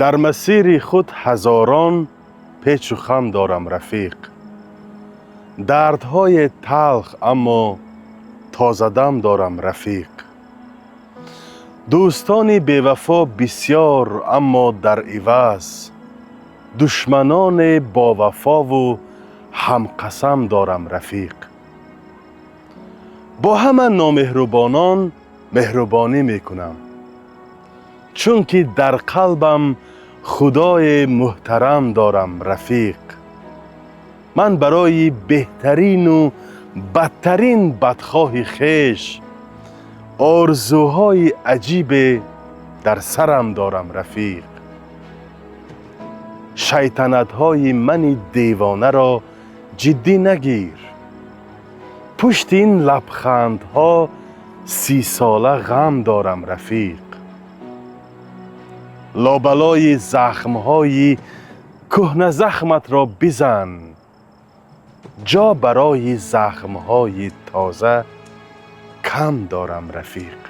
Дар масири худ ҳазорон печу хам дорам, рафиқ. Дардҳои талх, аммо тозадам дорам, рафиқ. Дӯстони бевафо бисёр, аммо дар иваз душманони бовафову ҳамқасам дорам, рафиқ. Бо ҳама номеҳрубонон меҳрубонӣ мекунам, чунки дар қалбам Худои муҳтарам дорам, рафиқ. Ман барои беҳтарину бадтарин бадхоҳи хеш орзуҳои аҷибе дар сарам дорам, рафиқ. Шайтанатҳои мани девонаро ҷиддӣ нагир, пушти ин лабхандҳо 30-сола ғам дорам, рафиқ. Лобалои захмҳои кӯҳназахматро бизан, ҷо барои захмҳои тоза кам дорам, рафиқ.